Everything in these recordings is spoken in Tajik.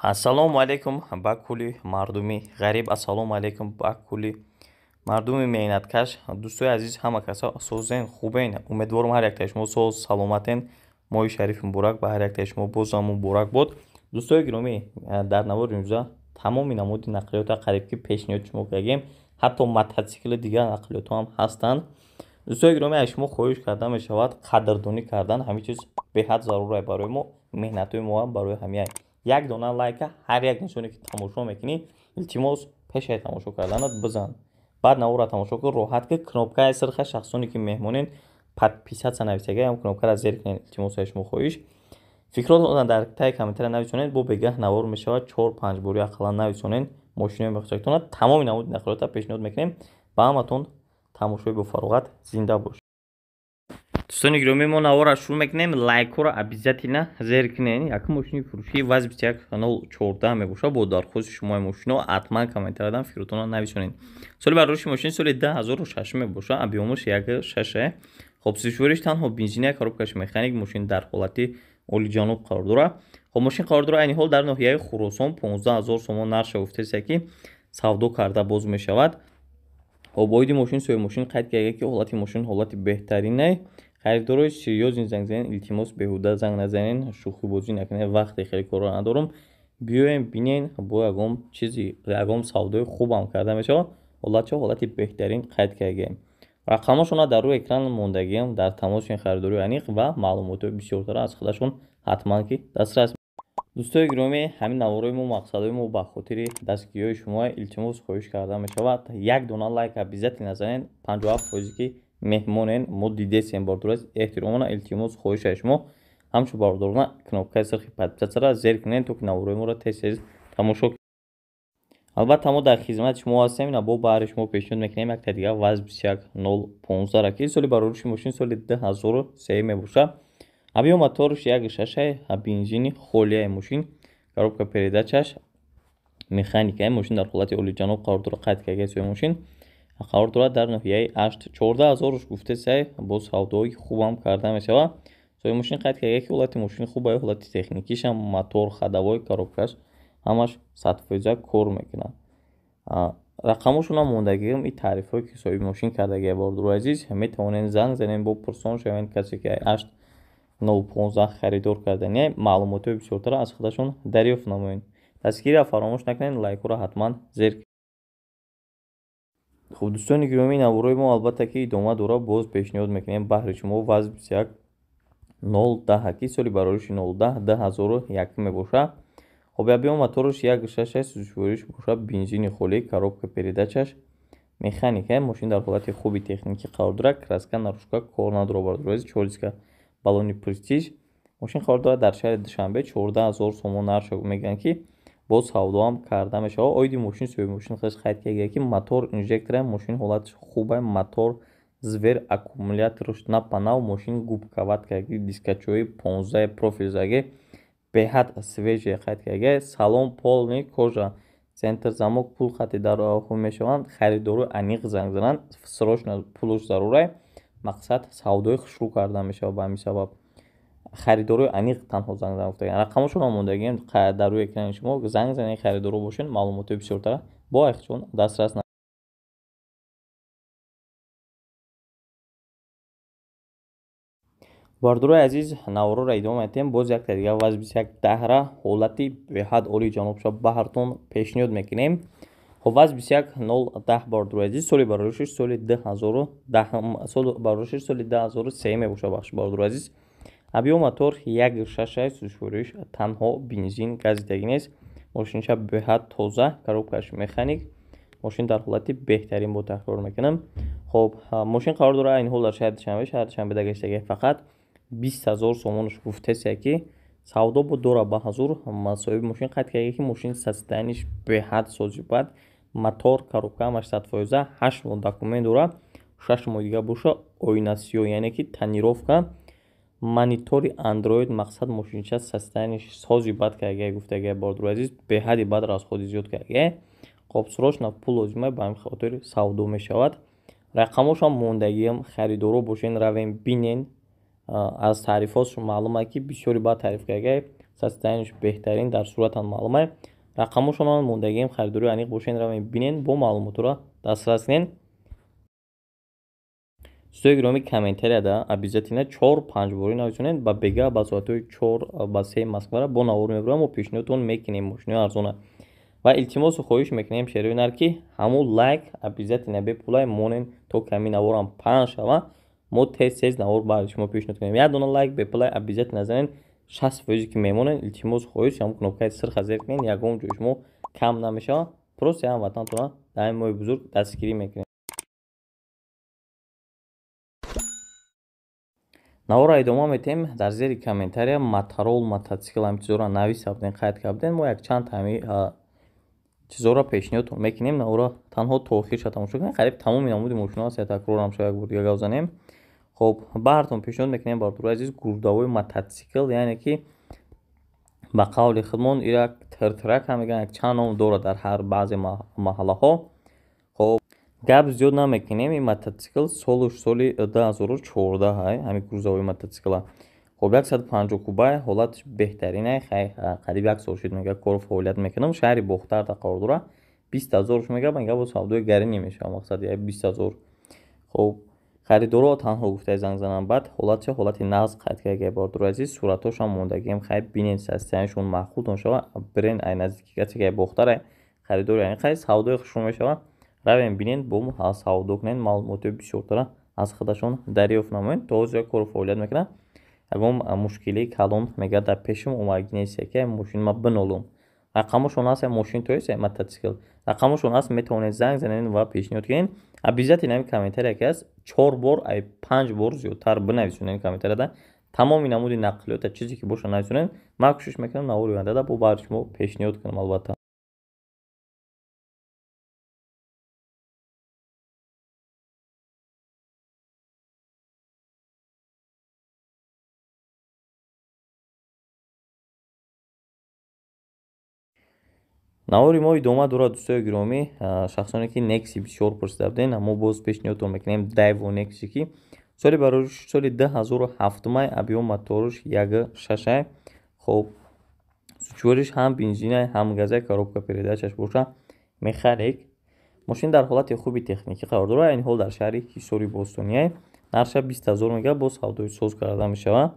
Ассалому алайкум ба кулли мардуми ғариб, ассалому алайкум ба кулли мардуми меҳнаткаш. Дӯстои азиз, ҳама каса созен, хубен. Умедворам, ҳар яктаи шумо соз, саломатен. Моҳи шариф муборак ба ҳар яктаи шумо бозам муборак бод. Дӯстои гиромӣ, дар навори имрӯза тамоми намуди нақлиёта қариб ки пешниҳод шумо кардем, ҳатто мототсикли дигар нақлиётҳо ҳам ҳастанд. Дӯстои гиромӣ, аз шумо хоҳиш карда мешавад қадрдонӣ кардан. Ҳамин чиз беҳад зарур барои мо, меҳнатҳои мо ҳам барои ҳамин. Як дона лайка ҳар як инсоне ки тамошо мекунӣ, илтимос, пешаи тамошо карданат бизан, баъд наворро тамошо кун, роҳат ки кнопкаи сирха. Шахсоне ки меҳмонен, подписаться нависага, ям кнопкаро зер кунед. Илтимос, аз шумо хоҳиш. Фикротонро дар таи комментария нависонед. Бо бегаҳ навор мешавад, чор панҷ бори ақаллан нависонед мошинои мехоҳтона. Тамоми намуди нақлиётро пешниҳод мекунем ба ҳаматон. Тамошои бофароғат, зинда бош. Дӯстони гиромӣ, мо наворро шурӯъ мекунем. Лайкҳоро обязательно зер кунед. Якум мошини фурӯшӣ ВАЗ 21 014 мебошад. Бо дархости шумои мошино ҳатман комментариядан фикротонро нависонед. Соли бардошти мошин соли 2006 мебошад, объёмаш 1,6. Хоб, сӯзишвориш танҳо бензиния, коробкаш механик. Мошин дар ҳолати олиҷаноб қарор дорад. Хоб, мошин қарор дорад айни ҳол дар ноҳияи Хуросон. 15 000 сомон нарша гуфтеста, ки савдо карда боз мешавад. Хоб, оиди мошин соҳиби мошин қайд карда, ки ҳолати мошин ҳолати беҳтаринай. Харидорои серьёзный занг занед, илтимос, беҳуда занг назанед, шӯхибозӣ накунед, вақте хеле корро надорам. Биёем, бинен, бо ягон чизи, ягон савдои хубам карда мешавад. Ҳолатчо ҳолати беҳтарин қайд кардагием. Рақамошона дар рӯи экран мондагиам, дар тамосшон харидории аниқ ва маълумотҳои бисёртара аз худашон ҳатман ки дастрас. Дӯстои гиромӣ, ҳамин наворои мо, мақсадҳои мо ба хотири дастгириҳои шумо. Илтимос, хоҳиш карда мешавад, як дона лайк обязательно занед. 57 фоизе ки меҳмонен, мо дидесем, бордораз эҳтиромона. Илтимос, хоҳиш аз шумо ҳамчун бародарона, кнопкаи сирхи подписаться зер кунед, то ки наворои моро тез тез тамошо. Албатта, мо дар хизмати шумо ҳастем. Ина бо баҳри шумо пешниҳод мекунем якта дигар ВАЗ 21 015, ки соли барориши мошин соли 2003 мебошад, объём моторш 1,6, бензини холияи мошин, коробка передачаш механикаи. Мошин дар ҳолати олиҷаноб қарор дорад, қайд карда сои мошин. Қарор дорад дар ноҳияи Ашт. 14 ҳазоруш гуфтесай, бо савдои хубам карда мешавад. Сои мошин қайд карда, ки ҳолати мошин хуб, ҳолати техникишам, мотор, ходовой, коробкаш ҳамаш 100 фоиза кор мекунад. Рақамошонам мондагиам, и таърифҳое ки соҳиби мошин кардагия. Бордору азиз, метавонед занг занед, бо пурсон шавед. Касе ки Ашт 015 харидор кардани, маълумотҳои бисёртара аз худашон дарёфт намоед. Дастгириро фаромӯш накунед, лайкҳоро ҳатман зер. Хуб, дӯстони гиромӣ, наворои мо албатта ки идома дорад. Боз пешниҳод мекунем баҳри шумо ВАЗ 21 010, ки соли барориши 010 2001 мебошад. Хоб, объём мотораш 1,6, сӯзишвориш бошад бензини холӣ, коробка передачаш механика. Мошин дар ҳолати хуби техникӣ қарор дорад, краска, наружка кор надорад, бардорази чор диска, баллони Престиж. Мошин қарор дорад дар шаҳри Душанбе. 14 000 сомон нарша мегӯянд, ки боз савдоам карда мешавад. Оиди мошин соҳиби мошин худаш қайд карда, ки мотор, инжектора мошин ҳолаташ хуба, мотор зверь, аккумуляторш напанав. Мошин губковат карда, дискачои 15 профил заге, беҳад свежий қайд карда. Салон полный кожа, центр замок, пул хати дар хун мешаванд. Харидори аниқ занг зананд, срочно пулуш зарурай. Мақсад, савдои хушрӯ карда мешавад, ба ҳамин сабаб харидорои аниқ танҳо занг зананд гуфтаган. Рақамошонро мондагием дар рӯи экрани шумо. Занг занед, харидоро бошед, маълумотҳои бисёртара бо айхчон дастрас. Бардорои азиз, навороро идома медиҳем. Боз якта дигар ВАЗ 21 10-ра ҳолати беҳад олии ҷанобша баҳртон пешниҳод мекунем. Хоб, ВАЗ 21 010, бардорои азиз, соли бароришиш соли 2010, соли бароришиш соли 2003 мебошад. Бахши, бардорои азиз, объём мотор 1,6, сӯзишвориш танҳо бензин, газидагӣ нест. Мошинша беҳад тоза, коробкаш механик. Мошин дар ҳолати беҳтарин, бо такрор мекунам. Хоб, мошин қарор дорад айни ҳол дар шаҳри Душанбе. Шаҳри Душанбе дагаштаги фақат 20 000 сомонаш гуфтесия, ки савдо бо дора ба ҳазур. Соҳиби мошин қайд карда, ки мошин состояниш беҳад сози бад, мотор, коробка ҳамаш 100 фоиза, 8 моҳ документ дорад, 6 моҳ дига боша оина сиёҳ, яъне ки тонировка, монитори Андроид. Мақсад, мошинча состояниш сози бад кардагия, гуфтагия. Бордори азиз, беҳади бад расходи зиёд кардагия. Хоб, срочно пул лозима, ба ҳамин хотир савдо мешавад. Рақамошам мондагиам, харидоро бошен, равем, бинен. Аз таърифҳош маълум аст, ки бисёри бад таъриф кардагия. Состояние ш беҳтарин, дар суратам маълумай. Рақамошонам мондагием, харидори аниқ бошен, равем бинен, бо маълумотро дастрас кунен. Дӯстои гиромӣ, комментарияда обязательно 4-5 борӣ нависонед, ба бега ба соатҳои 4 ба 3 Москвара бо навор мебурам, мо пешниҳодтон мекунем мошинои арзона. Ва илтимосу хоҳиш мекунем шерои нар, ки ҳамун лайк обязательно бепулай монен, то ками наворам паҳн шава, мо тез тез навор баъди шумо пешниҳод кунем. Як дона лайк бепулай обязательно занен, 60% ки мемонен, илтимосу хоҳиш, ҳамун кнопкаи сирха зер кунен, ягон ҷои шумо кам намешава. Просто ҳамватантона дар ин моҳи бузург дастгирӣ мекунем. Наворро идома метем. Дар зери комментария моторол, мототсикл, ҳамин чизоро нависа будем, қайд карда будем. Мо якчанд ҳами чизоро пешниҳодтон мекунем. Наворро танҳо то охирша тамошо кунем. Қариб тамоми намуди мошино ҳаст, такрорам шояд як бор дига гап занем. Хоб, баҳртон пешниҳод мекунем, бародарои азиз, грузовой мототсикл, яъне ки ба қавли худмон ира тиртирак ҳам мегӯянд, якчанд ном дорад дар ҳар баъзе маҳаллаҳо. Хоб, гап зиёд намекунем. Ин мототсикл солуш соли 2014 ҳай, ҳамин грузовой мототсикла. Хоб, 150 кубай, ҳолатш беҳтаринай, хай қариб як сол шуд, мега, кору фаъолият мекунам. Шаҳри Бохтарда қарор дорад. 20 000 мега, мега, бо савдои гаринӣ мешавад, мақсад я 20 000. Хоб, харидоро танҳо гуфтаи занг зананд. Баъд ҳолатша ҳолати нағз қайд карда, бародарои азиз, суратҳошам мондагием, хай бинед, состояние шон маъқултон шава, бирен ай наздики касе ки Бохтарай, харидори ани, хай савдои хушрӯ мешавад. Равем бинед, бо савдо кунед, маълумоти бисёртара аз худашон дарёфт намоед. То ҳозир кору фаъолият мекунад, ягон мушкилии калон, мега, дар пешим омадагӣ нест, яке мошин ма бинолум. Рақамошон ҳаст, мошин то есть мототсикл рақамошон ҳаст, метавонед занг занед ва пешниҳод кунед. Обязательно ҳамин комментария ки ҳаст, 4 бор ай 5 бор зиёдтар бинависонед. Комментарияда тамоми намуди нақлиёта чизе ки боша нависонед. Ман кӯшиш мекунам навори ояндада бо баъди шумо пешниҳод кунам, албатта. Навори мо идома дорад, дӯстои гиромӣ. Шахсоне ки Некси бисёр пурсида буден, мо боз пешниҳодтон мекунем Дайво Некси, ки соли барои соли 2007, объём моторш 1,6. Хоб, сучвориш ҳам бензинай, ҳам газай, коробка передача ш боша механик. Мошин дар ҳолати хуби техникӣ қарор дорад, айни ҳол дар шаҳри Ҳисори Бостонияй. Нархша 20 000 мега, боз савдои соз карда мешавад.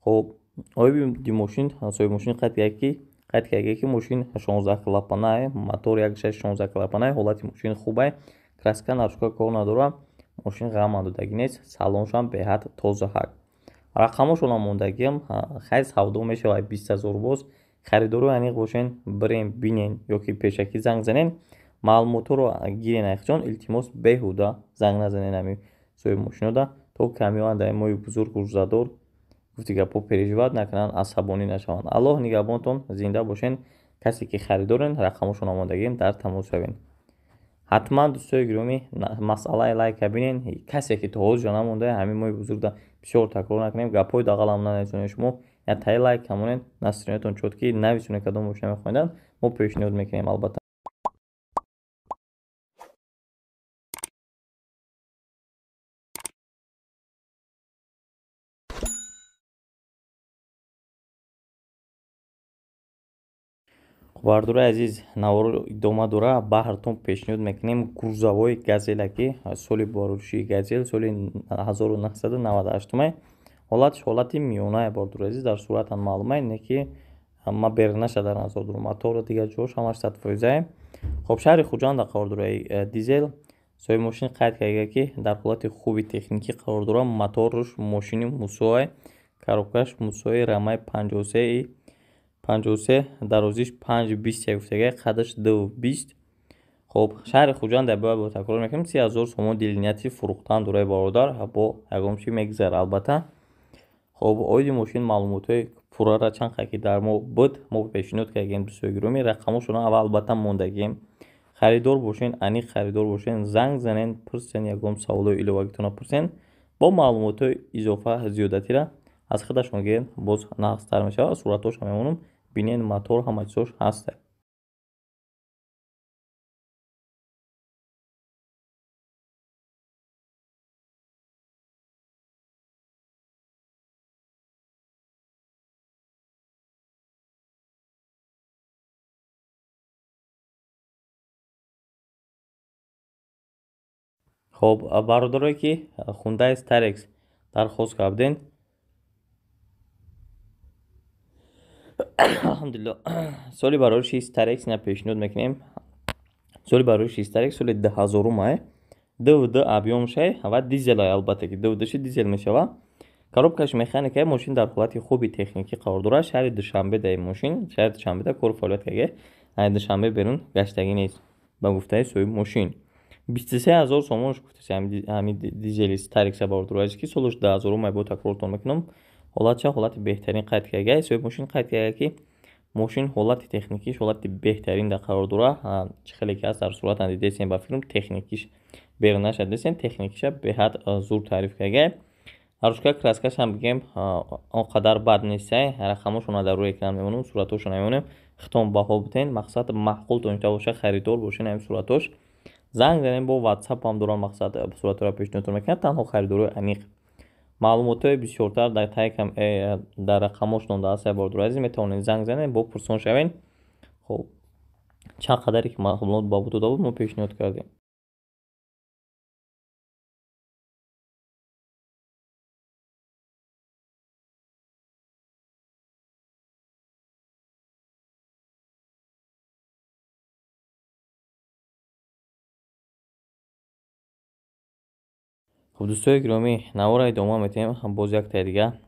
Хоб, оиби мошин соҳиби мошин қайд карда, ки мошин 16 клапанай, мотор 1,6, 16 клапанай, ҳолати мошин хубай, краска нарушка кор надорад, мошин ғам андодагӣ нест, салоншам беҳад тозаҳак. Рақамошонам мондагиам, хай савдо мешавад 20 000. Боз харидору аниқ бошен, бирен бинен ё ки пешакӣ занг занен, маълумотҳоро гирен. Айхҷон, илтимос, беҳуда занг назанен ҳамин соҳиби мошинода, то камиёан дар моҳи бузург рӯзадор гуфти гапҳо переживать накунанд, асабонӣ нашаванд. Аллоҳ нигаҳбонтон, зинда бошен. Касе ки харидорен, рақамошон омодагием, дар тамос шавен ҳатман. Дӯстои гиромӣ, масъалаи лайка бинен, касе ки то ҳозир намонда, ҳамин моҳи бузургда бисёр такрор накунем, гапҳои дағалам нанависонед. Шумо я таи лайк камонед, настроение тон чёткий нависонед, кадом мошина мехоҳед, мо пешниҳод мекунем, албатта. Бардори азиз, наворо идома дора. Баҳртон пешниҳод мекунем грузовой Газела, ки соли бароришии Газел соли 1998. Ҳолатш ҳолати миёнае, бардори азиз, дар суратам маълумае, не ки ма бернаша дар назар дорам, моторо дигар ҷош ҳамаш 100%. Хоб, шаҳри Хуҷанда қарор дора, дизел. Соҳиби мошин қайд карда, ки дар ҳолати хуби техникӣ қарор дорад, моторш мошини мусоай, коробка ш мусои, рамаи 53 53, дарозиш 5,21 гуфтага, қадаш 2,20. Хоб, шаҳри Хуҷанд бояд бо такрор мекунем, 30 000 сомон дилнияти фурӯхтан дораи бародар, бо ягон чи мегузара, албатта. Хоб, оиди мошин маълумотҳои пуррара чанд қадр ки дар мо буд, мо пешниҳод кардем. Дӯстои гиромӣ, рақамошонро аввал албатта мондагием. Харидор бошен, аниқ харидор бошен, занг занен, пурсен, ягон саволҳои иловагитонро пурсен, бо маълумотҳои изофа зиёдатира аз худашон гирен, боз нағзтар мешавад. Суратҳошро мемонам, бинен, мотор ҳама чизош ҳаст. Хоб, бародарое ки Hyundai Starex дархост карден, алҳамдулилло, соли барориши Starex ина пешниҳод мекунем. Соли барориши Starex соли 2000-ум, ДВД объёмшай ва дизелай, албатта ки ДВДши дизел мешава. Коробкаш механика, мошин дар ҳолати хуби техникӣ қарор дорад. Шаҳри Душанбе дар мошин, шаҳри Душанбеда кору фаъолият карда, ай Душанбе берун гаштагӣ нест, ба гуфтаи соҳиби мошин. 23 000 сомонш гуфтаси ҳами дизели Starex, бародарои азиз, ки солаш 2000-ум. Бо такрортон мекунам, ҳолатша ҳолати беҳтарин қайд карда. Соҳиби мошин қайд карда, ки мошин ҳолати техникиш ҳолати беҳтарин дар қарор дорад. Чӣ хеле ки ҳаст дар суратан дидесем, ба филм техникиш берун нашад десем, техникиша беҳад зур таъриф карда. Арушка краскашам бигем, он қадар бад нестай. Рақамошона дар рӯи экран мемонем, суратҳошона мемонем, хитом баҳо битен. Мақсад маъқултон шуда боша, харидор бошен, ҳамин суратҳош занг занем, бо ватсап ҳам дорам. Мақсад суратҳоро пешниҳодтон мекунад танҳо харидорои аниқ. Маълумотҳои бисёртар дар таи дар рақамошон даст, бародари азиз, метавонед занг занед, бо пурсон шавед. Хоб, чанд қадаре ки маълумот ба дода буд, мо пешниҳод кардем. Хуб, дӯстои гиромӣ, навора идома метиҳем. Боз яктаи дига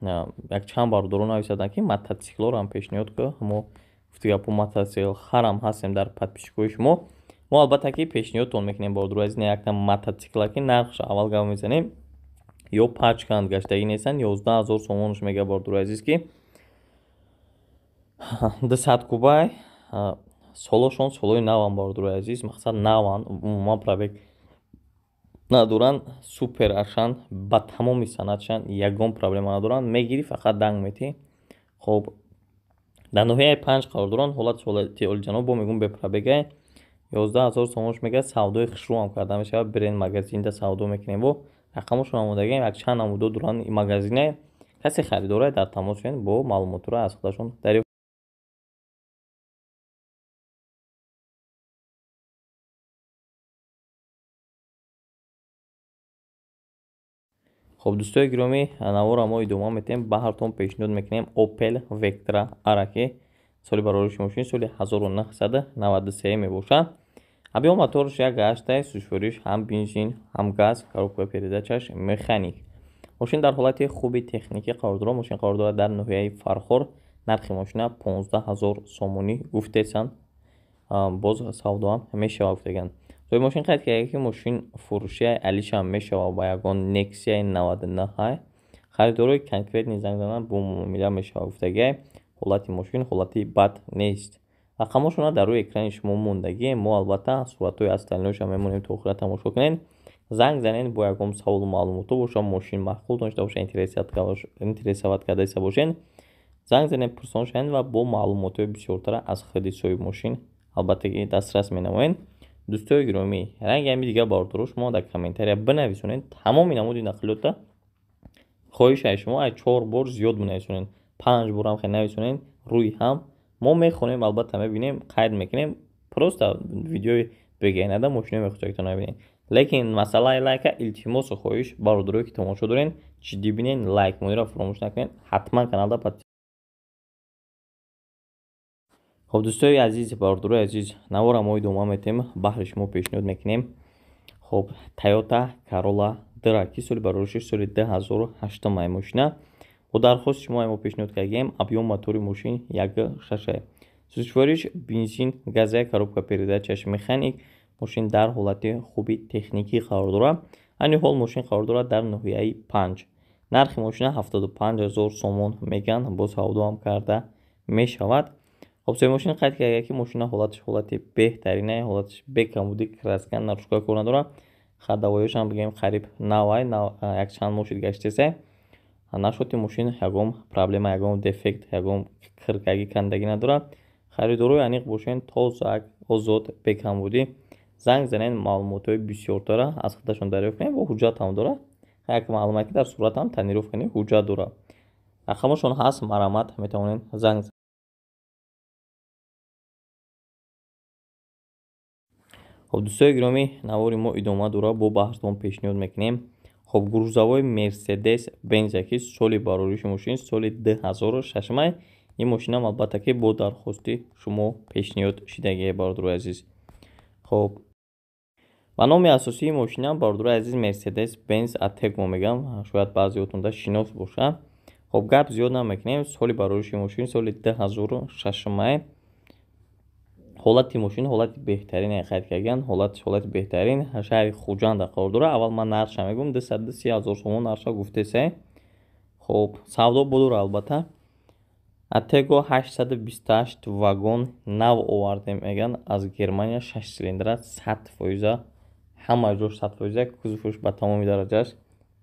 якчанд бародарон нависаданд, ки мотоциклҳоро ҳам пешниҳод кӯ. Мо гуфти гапо мотоцикл харам ҳастем дар подписчикҳои шумо. Мо албатта ки пешниҳодтон мекунем, бародарои азиз, якта мотоцикла, ки нархша аввал гап мезанем, ё пачканд гаштагӣ нестанд. 11 000 сомонаш мега, бародарои азиз, ки 200 кубай, солошон солои наванд, бародарои азиз, мақсад наванд, умуман пробег надоранд, супер ашанд, ба тамоми санъатшанд ягон проблема надоранд. Мегирӣ, фақат данг метиҳӣ. Хоб, дар ноҳияи 5 қарор доранд. Ҳолати ҳолати олиҷаноб, бо мегӯм, бепробегай, 11 000 сомонш мега. Савдои хушрӯам карда мешавад, бренд магазинда савдо мекунем, бо рақамошон омодагаем. Якчанд намудо доранд магазине. Касе харидорае, дар тамос шавед, бо маълумотро аз худашон дарёфт. Хоб, дӯстои гиромӣ, наворро мо идома метиҳем. Ба ҳартон пешниҳод мекунем Opel Vectra R, ки соли барориши мошин соли 1993 мебошад. Объём моторш як ҳаштай, сӯзишвориш ҳам бензин, ҳам газ, коробкаи передачаш механик. Мошин дар ҳолати хуби техникӣ қарор дорад. Мошин қарор дорад дар ноҳияи Фархор. Нархи мошина 15 000 сомонӣ гуфтесанд, боз савдоам мешавад гуфтаганд. Соҳиби мошин қайд карда, ки мошин фурӯшияй алишам мешавад ба ягон Нексияи 99. Харидорои конкретный занг зананд, бо муомила мешавад гуфтагиай. Ҳолати мошин ҳолати бад нест. Рақамошона дар рӯи экрани шумо мондагӣ. Мо албатта суратҳои остальноиша мемонем, то охира тамошо кунед. Занг занед, бо ягон саволу маълумотҳо боша, мошин маъқул дошта боша, интересовать кардаиста бошед, занг занед, пурсон шавед ва бо маълумотҳои бисёртара аз худи соҳиби мошин албатта ки дастрас менамоед. Дӯстои гиромӣ, ранги ҳами дигар бародаро, шумо дар комментария бинависонед тамоми намуди нақлиётта. Хоҳишаи шумо ай чор бор зиёд бинависонед, панҷ борам хе нависонед рӯи ҳам, мо мехонем, албатта мебинем, қайд мекунем. Просто видеои бегайнада мошино мехоҳед набинед. Лекин масъалаи лайка, илтимосу хоҳиш, бародарое ки тамошо дорен, ҷиддӣ бинен, лайк мониро фаромӯш накунед, ҳатман каналда. Хоб, дӯстои азиз, бародарои азиз, навора мо идома метиҳем. Баҳри шумо пешниҳод мекунем, хоб, Toyota Corolla D, ки соли бароришиш соли 2008 ай мошина. Бо дархости шумо мо пешниҳод кардем. Объём мотори мошин як шашай, сӯзишвориш бензин, газая, коробка передачаш механик. Мошин дар ҳолати хуби техникӣ қарор дорад. Айни ҳол мошин қарор дорад дар ноҳияи 5. Нархи мошина 75 000 сомон меган, бо савдоам карда мешавад. Хоб, соҳиби мошин қайд карда, ки мошина ҳолаташ ҳолати беҳтаринае, ҳолаташ бекамбуди, краска нарушка кор надорад. Ходовойашам бигем, қариб навай, якчанд моҳ гаштесе. Нашоти мошин ягон проблема, ягон дефект, ягон киркагӣ, кандагӣ надорад. Харидорои аниқ бошед, тозак, озод, бекамбудӣ, занг занед, маълумотҳои бисёртара аз худашон дарёфт кунед. Бо ҳуҷҷат ҳам дорад, як маълумот ки дар суратам тонировка ҳуҷҷат дорад. Рақамошон ҳаст, марамат, метавонед занг. Хоб, дӯстои гиромӣ, навори мо идома дорад, бо баҳртон пешниҳод мекунем. Хоб, грузовой Мерседес Бенз, ки соли барориши мошин соли 2006. Ин мошинам, албатта, ки бо дархости шумо пешниҳод шидагие, бародарои азиз. Хоб, ва номи асосии мошинам, бародарои азиз, Мерседес Бенз Атего мегам, шояд баъзеотонда шинос боша. Хоб, гап зиёд намекунем. Соли барориши мошин соли 2006. Ҳолати мошин ҳолати беҳтарин қайд кардан, ҳолатш ҳолати беҳтарин. Шаҳри Хуҷанда қарор дорад. Аввал ман нархша мегӯям: 230 000 сомон нархша гуфтесе. Хоб, савдо бодора, албатта. Атего 828 вагон нав овардем, меган, аз Германия, 6 цилиндра, 100%, ҳама ҷош 100%, кузовш ба тамоми дараҷаш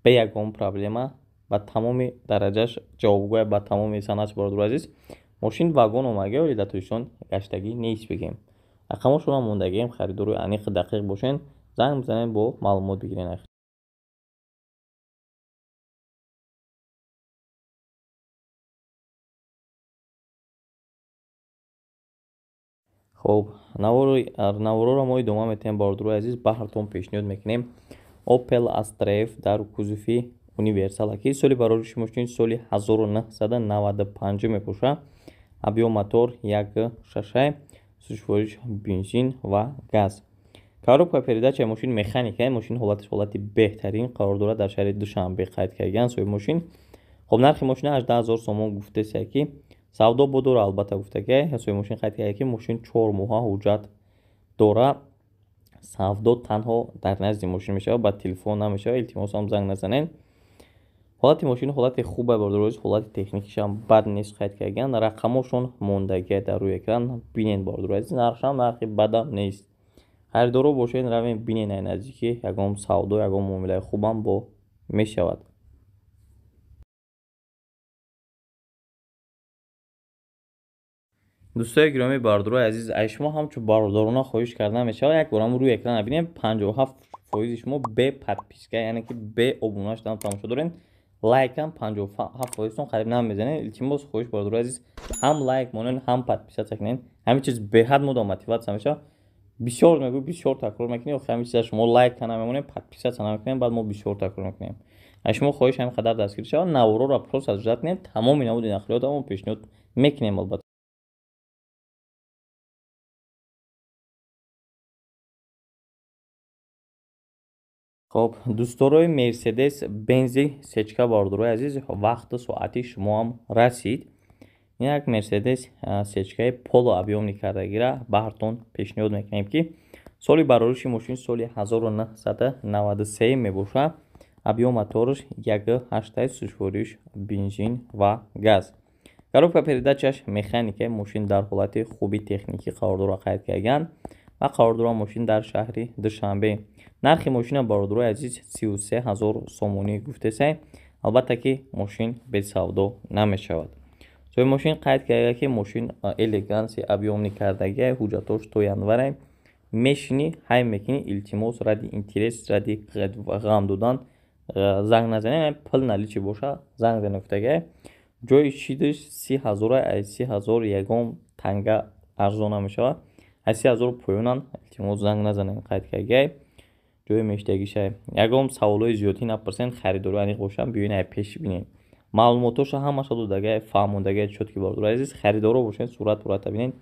бе ягон проблема, ба тамоми дараҷаш ҷавобгӯя, ба тамоми санъат. Бародари азиз, мошин вагон омага, вале дар Тоҷикистон гаштагӣ нест, бигем. Рақамошонам мондагием, харидори аниқи дақиқ бошен, занг бизанед, бо маълумот бигирен. Хоб, наворҳоро мо идома метиҳем, бародарои азиз. Баҳртон пешниҳод мекунем Opel Astra F дар кузови универсал, ки соли барориши мошин соли 1995 мебошад. Объём мотор 1,6, сӯзишвориш бензин ва газ. Коробка передачаи мошин механика. Мошин ҳолаташ ҳолати беҳтарин қарор дорад, дар шаҳри Душанбе қайд кардан соҳиби мошин. Хоб, нархи мошина 18 000 сомон гуфтеся, ки савдо бодора, албатта, гуфтага. Соҳиби мошин қайд карда, ки мошин 4 моҳа ҳуҷҷат дора. Савдо танҳо дар назди мошин мешавад, ба телефон намешавад, илтимосам, занг назанед. Ҳолати мошин ҳолати хубе, бародарои, ҳолати техникишам бад нест, қайд кардан. Рақамошон мондагия дар рӯи экран, бинед, бародарои азиз. Нархшам нархи бадам нест. Харидоро бошед, равем, бинед ай наздикӣ, ягон савдо, ягон муомилаи хубам бо мешавад. Дӯстои гиромӣ, бародарои азиз, аз шумо ҳамчун бародарона хоҳиш карда мешавад, як борам рӯи экран бинем: 57 фоизи шумо бе подписка, яъне ки бе обуна шудан тамошо доред. Лайкам 57 фоизтон қариб намезанед. Илтимос, хоҳиш, бародарои азиз, ҳам лайк монед, ҳам подписаться кунед. Ҳамин чиз беҳад мода мотиватсия мешавад. Бисёр мегӯ, бисёр такрор мекунем. Охи, ҳамин чиза шумо лайка намемонед, подписаться намекунем, баъд мо бисёр такрор мекунем. Аз шумо хоҳиш ҳамин қадар дастгирӣ шавад. Наворҳоро просто ждать кунед, тамоми намуди нақлиётро мо пешниҳод мекунем, албатта. Хоб, дӯстдорои Мерседес Бензи сечка, бародарои азиз, вақту соати шумоам расид. Ин як Мерседес сечкаи полуобъёмный кардагира баҳртон пешниҳод мекунем, ки соли барориши мошин соли 1993 мебошад. Объём мотораш 1,8, сӯзишвориш бензин ва газ, коробка передачаш механика. Мошин дар ҳолати хуби техникӣ қарор дорад, қайд кардан, ва қарор дорад мошин дар шаҳри Душанбе. Нархи мошина, бародарои азиз, 33 000 сомонӣ гуфтесай, албатта ки мошин бесавдо намешавад. Соҳиби мошин қайд карда, ки мошин элеганси объёмный кардагиай, ҳуҷҷатош то январай. Мешинӣ, ҳай мекунӣ. Илтимос, ради интерес, ради ғам додан занг назанед, пул наличный боша, занг занед, гуфтагиай. Ҷои шидаш 30 000, аз 30 000 ягон танга арзон намешавад. Аз 30 000 поёнан, илтимос, занг назанед, қайд кардагиай. Ҷои мештагишай. Ягон саволҳои зиёдӣ напурсен, харидори аниқ бошам, биёен, ай пеш бинед. Маълумотоша ҳамаша додагай, фаҳмондагай чётко ки, бародари азиз, харидоро бошед, сурат урата бинед,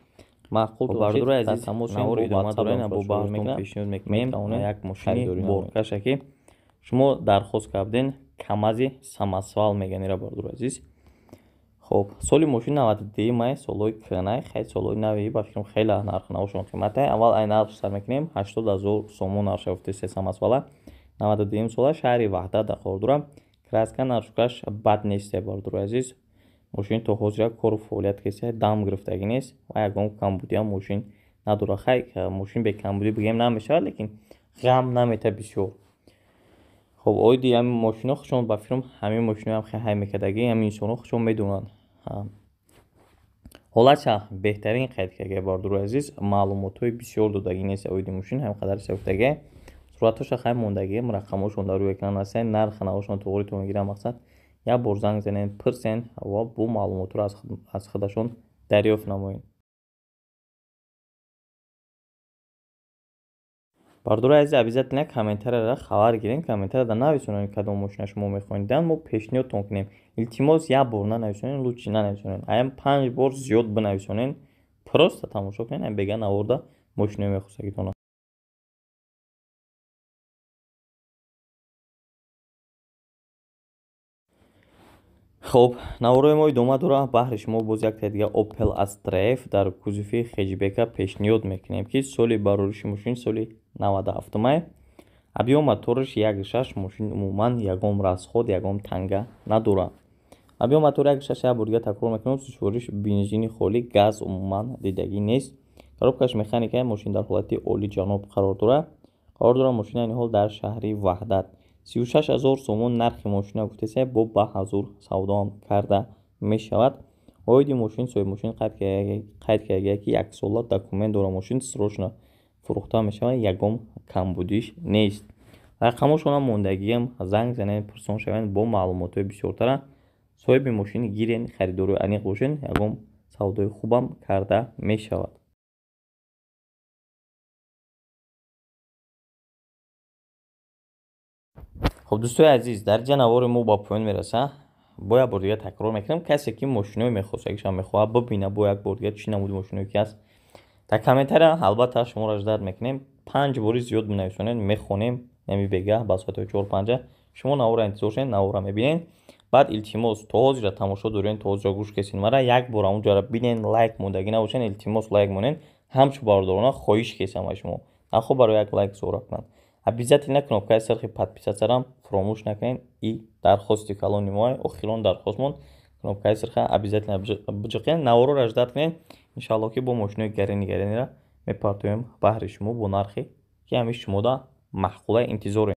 маъқул. Бародари азиз, навор идома дорем, бо баҳртон пешниҳод мекунем як мошини боркаша, ки шумо дархост карден, Камази самосвал меган ира, бародари азиз. Хоб, соли мошин 92 май, солҳои кӯнай, хай, солҳои нави, ба фикрам, хеле нархи навошон қиматай. Аввал ай нарх сар мекунем: 80 000 сомон нарх шавфти самосвала, 92-юм сола, шаҳри Ваҳдат қарор дорам. Краска наршукаш бад нест, бародари азиз. Мошин то ҳозира кору фаъолият кеса, дам гирифтагӣ нест ва ягон камбудиам мошин надорад. Хай, мошин бекамбудӣ бигем намешавад, лекин ғам намета бисёр. Хоб, оиди ҳамин мошино худшон, ба фикрам, ҳамин мошиноам ҳай мекардагӣ, ҳамин инсонҳо худшон медонанд. Ҳолатша беҳтарин қайд карда, бародари азиз. Маълумотҳои бисёр додагӣ нест оиди мошин, ҳамин қадар гуфтагӣ. Суратҳоша хай мондагием, рақамҳошон дар рӯи экран ҳастанд, нархи навошон тоғри то мегирам. Мақсад, як бор занг занед, пурсен ва бу маълумотро аз худашон дарёфт намоед. Бардорои азиз, обязательно комментарияра хабар гирем, комментарияда нависонед кадом мошина шумо мехоҳед дидан, мо пешниҳодтон кунем. Илтимос, як бор нанависонед, лучше нанависонед, аям 5 бор зиёд бинависонед. Просто тамошо кунед, ам бега наворда мошинои мехостагитона. Хоб, наворои мо идома дорад. Баҳри шумо боз якта дига Opel Astra F дар кузови хэтчбека пешниҳод мекунем, ки соли барориши мошин соли 97 май, объём мотораш 1,6. Мошин умуман ягон расход, ягон танга надорад. Объём мотор 1,6, як бор дига такрор мекунам, сӯзишвориш бензини холӣ, газ умуман дидагӣ нест. Коробкаш механика. Мошин дар ҳолати олиҷаноб қарор дорад. Қарор дорад мошин айни ҳол дар шаҳри Ваҳдат. 36 000 сомон нархи мошина гуфтеса, бо ба ҳазур савдоам карда мешавад. Оиди мошин соҳиби мошин қайд кардагия, ки яксола документ дорад, мошин срочно фурӯхта мешавад, ягон камбудиш нест. Рақамошонам мондагиам, занг занед, пурсон шавед бо маълумотҳои бисёртара. Соҳиби мошин гирен, харидори аниқ бошед, ягон савдои хубам карда мешавад. Хуб, дӯстои азиз, дар ҷа навори мо ба поён мерасад. Бо як бор дига такрор мекунам, касе ки мошиное мехостагишам мехоҳад бибина, бо як бор дига чӣ намуди мошиное ки ҳаст, дар комментария албатта шуморо ждать мекунем. 5 бори зиёд бинависонед, мехонем. Нами бегаҳ ба соати 4-5 шумо навора интизор шавед, навора мебинед. Баъд, илтимос, то ҳозира тамошо дорен, то ҳозира гӯш кесед мара, як бор ҳамунҷоро бинен, лайк мондагӣ набошед, илтимос, лайк монед. Ҳамчун бародарона хоҳиш кесам аз шумо, нахо барои як лайк зора кунанд. Обязательно кнопкаи сирхи подписаться-рам фуромӯш накунед. И дархости калони мо, охирон дархостмон, кнопкаи сирха обязательно биҷиқед, наворора ждать кунед. Иншалло, ки бо мошинои гарени гаренира мепартоем баҳри шумо бо нархе, ки ҳамин шумода маъқула. Интизорем.